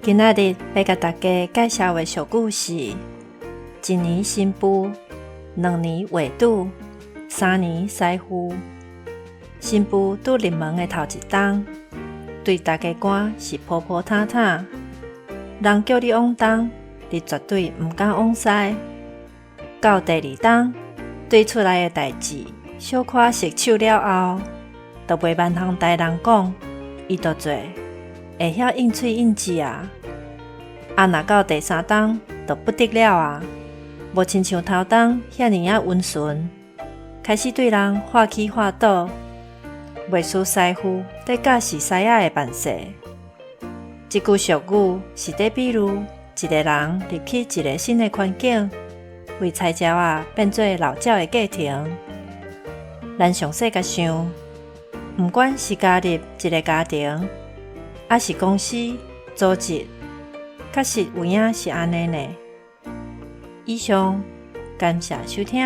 今仔日欲共大家介紹的俗語是：一年新婦，兩年畫拄，三年師傅。新婦拄入門的頭一冬，對大家官是鋪鋪坦坦，人叫你往東，你絕對毋敢往西。到第二冬，對厝內的代誌小可熟手了後，就袂蠻通台人講，伊就做，會曉應喙應舌啊。啊，若到第三冬就不得了啊，無親像頭冬遐爾仔溫順，開始對人話起話倒，袂輸師傅佇教示師仔的辦勢。這句俗語是佇比喻一个人入去一个新的環境，為菜鳥仔變做老鳥的過程。咱詳細共想，毋管是加入一个家庭，抑是公司、組織，確實有影是按呢呢。以上，感謝收聽。